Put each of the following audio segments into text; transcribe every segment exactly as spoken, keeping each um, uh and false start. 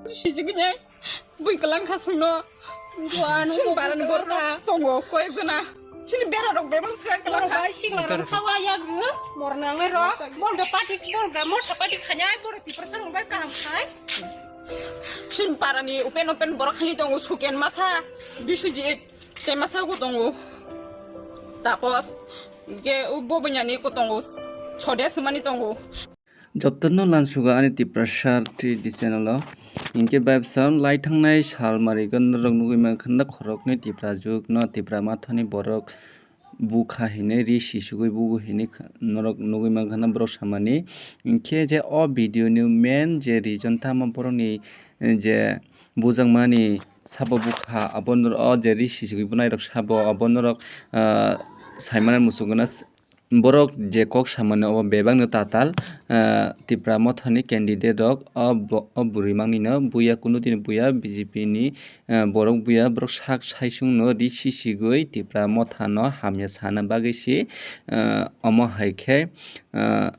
Sijigini bui kwlang kha songno. Sin barani borok tongo koyek jona. Chini bera rok bebak sika kwlang kha. Sigla rang sawa ya gru. Morna ngai ro. Morga pati, morga morsa pati khanya, morga tipra sarong bai kaham khai. Sin barani open open borok khani tongo, Suken masa, Biswajit, te masa ko tongo. Tapos, ge ubo banyani ko tongo. Chode sumani tongo. Jottono lansugo ani Tiprasa three D channel o. Hinkhe bai bwsang lai thangnai sal marigo norok nugwi mankha na khoroknwi Tipra jukno Tipra mathani borok bukha hinwi ri sisugwi bugo hinwi kha-, norok nugwi mankha na borok samani. Hinkhe je o video ni main je reason tamo borokni, eh, je bujakmani sabo bukha abo nor-, o je ri sisugwi bunairok sabo abo norok, ah, saimano muchungwi na s-, Borok je kok samani obo bebakno tatal, ah, Tipra mothani candidate rok o bo-, o bwrwi mangnino buya, kunu dini buya B J P ni, ah, borok buya, borok sak saichungno ri sisigwi Tipra mothano hamya sana bagwi si, ah, omo hai khe, ah,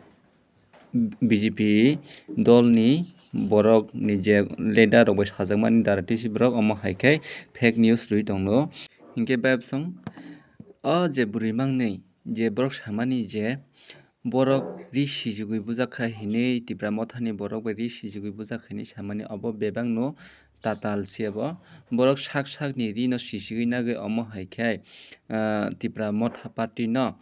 B J P dolni borokni je leader rok bai sajakmani dara tisi borok omo hai khe fake news rwi tongno. Hinkhe bai bwswng o je bwrwi mangnwi, je borok samani je borok ri sijigwi bujak kha hinwi Tipra mothani borok bai ri sijigwi bujak hinwi samani obo bebakno tatal se bo. Borok sak sakni rino sisigwi nagwi omo hai khe, ah, Tipra motha party no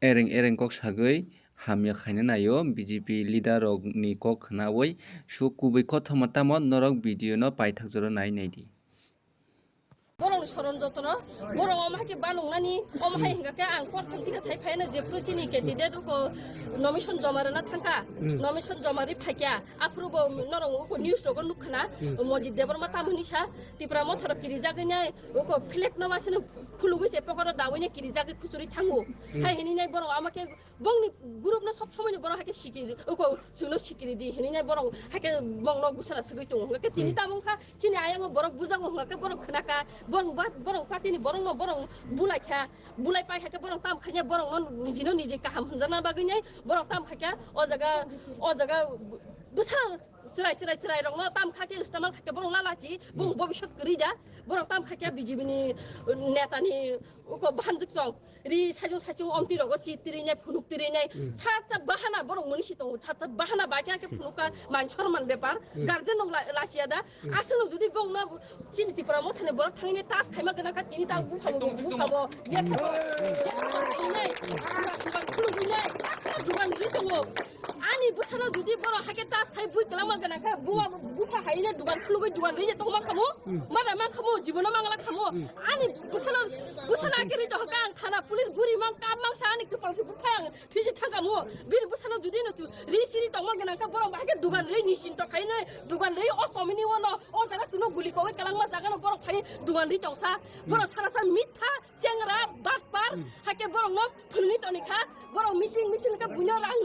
ereng ereng kok sagwi hamya khaina naio B J P leader rokni kok khnaui. Su kubui kothoma tamo norok video no paithak jora nai naidi. Borokni soron jotono, borok omo hai khe banuknani, omo hai hwnka khe ang prothom thik khe sai phaina jephru chini candidate uko nomination joma rwna thangkha, nomination joma rwi phaikya, aphuru bo norok uko news rogo nukkhana, Mojit Debbarma tamo hinwi sa, Tipra motharo kirijagwi nai, uko flag no wasino khulugwi se pokoro dawi nai kirijagwi khuchuri thango. Hai hinwi nai borok omo khe Bongni group no sob somoi ni borok hai khe sikiri, uko chwngno sikiri di hinwi nai borok hai khe bongno gusana swgwi tongo. Hwnkhe tini tamo wngkha chini ayang o borok bujago hwnkhe borok khna kha, bong ba-, borok party ni borok no borok bulai kha, bulai pai hai khe borok tam khaikhe borok no niji no niji kaham hwnjakna bagwi nai borok tam khaikhe o jaga, o jaga bwsa chwrai chwrai chwrai rok no tam kha khe istemal kha khe borok lalachi bong bobisot kwrwi da borok tam kha khe B J P ni neta ni uko bahanjwk chong. Ri sajung sajung omtwi rogo si tiri nai phunuk tiri nai. Chatcha bahana borok muni si tongo, chatcha bahana bai khe phunuk ka man chorman bepar. Guardian nong la-, lachiya da. Aswk nung judi bong no chini Tipra mothani borok thangni tas khaima gana kha tini ta bupha bo, bupha bo, je thabo, je thabo nai. Dugan khulugwi nai. Dugan ri tongo. Ani bwsano judi borok hai khe tas khai bui kwlangma gana kha, bupha hai ne dugan khulugwi dugan ri tongma khamu. Mada man khamu, jibono mangla khamu. Ani bwsano, bwsano ake ri to hokha ang thana police guri mang kam mang sa ani kwpal se buphai ang thisi thangkamu. Bini bwsano judi no tu ri siri tongma gana kha borok bahai khe dugan ri ni sinto khai nai, dugan ri o somini wono, o jaga sino guli kogoi kalangma jaga no borok phai dugan ri tongsa. Borok sara sa mitha, chengra, bakpar, hai khe borok no phunui toni kha, borok meeting misil khe buino rang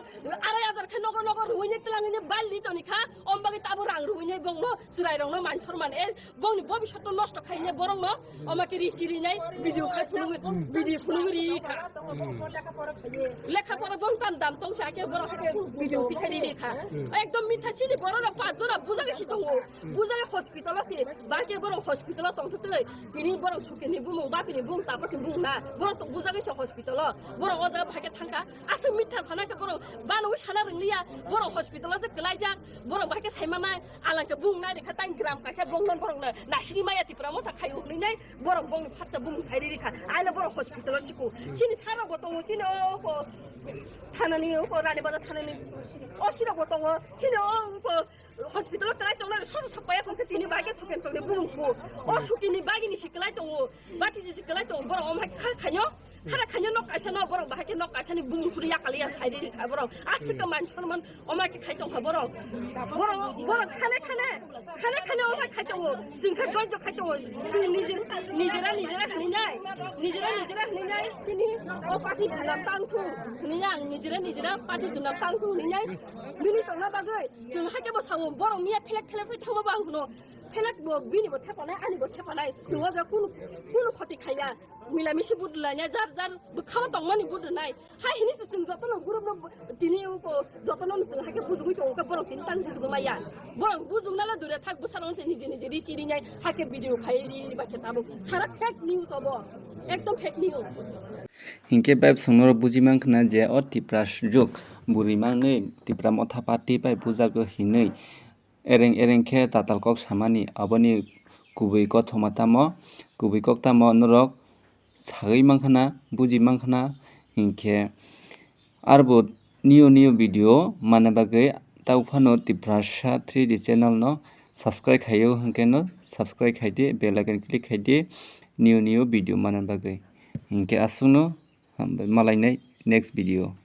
arai hajar khe nogo nogo ruine twlangine bal ri toni kha, om bagwi tabo rang ruine bongno chwrai rokno man sorman e bongni bobisotno nosto khaine borokno oma khe ri sirinai video khai phunugwi video phunugwi ri kha. Lekha pora bong tam dam tong sa khe borok video kisa ri ri kha. Ekdom mitha chini borok rok pa jora buja khe si tongo. Buja khe hospital o si ba khe borok hospital o tong thutwi tini borok sukini bumung bapini bung tapos ni bung na borok to buja khe si hospital o borok o jaga bhai khe thangkha. Aswk mitha sana khe borok banogwi sana rwngliya, borok hospital o se kwlaijak, borok bahai khe saimanai, alang khe bung nai rikha, tang gram kaisa bong non borok no nasigi maya Tipra motha khaio hwnwi nai, borok bongni phatsa bung sai rikha, aino borok hospital o siko. Chini sarok bo tongo, chini o ko thanani, o ko Rani Bazar thanani, o sirok bo tongo, chini o ko hospital o kwlai tongnai, sono sapaya khe tini bahai khe Suken chokni bung ko, o Sukini bagini si kwlai tongo, bati si kwlai tongo, borok omhai kha khaino. Hara khaino nok kaisa no borok bahai khe nok kaisa ni bung suri yakali ya sai ri kha borok. Aswk ka man chon man oma khe khai tong kha borok. Borok, borok khane khane, khane khane oma khai tongo. Chwng khe doijo khai tongo. Chwng nijera, nijera nijera hwnwi nai. Nijera nijera hwnwi nai. Chini o party duna tang thu hwnwi nai ang nijera nijera party duna tang thu hwnwi nai. Bini tongna bagwi chwng hai khe bo sao borok miya phelek phelek phai thangma bo ang hwno. Phelak bo bini bo thepanai, ani bo thepanai. Chwng o je kunu, kunu khoti khaiya. Milamisi budulanya jar jar bwkhao tongmani budunai. Hai hini se chwng jotono group rok tini uko jotono chwng haikhe bujugui tongo khe borok tini tang bujugui maya. Borok bujuknala dure thak bwsano se niji niji ri chirinai haikhe video khai ri ri bakhe tabuk. Sara fake news obo. Ekdom fake news. Hinkhe bai bwswng norok buji mankha na je o Tipra juk bwrwi mangwi Tipra Motha Party bai bujago hinwi ereng ereng khe tatal kok samani. Aboni kubui kothoma tamo, kubui kok tamo norok sagwi mankha na, buji mankha na. Hinkhe arbo new new video manna bagwi tabuk phano Tiprasa three D channel no subscribe khaio, hinkhe no subscribe khaidi, bell icon click khaidi new new video manna bagwi. Hinkhe aswkno hambai, malainai next video.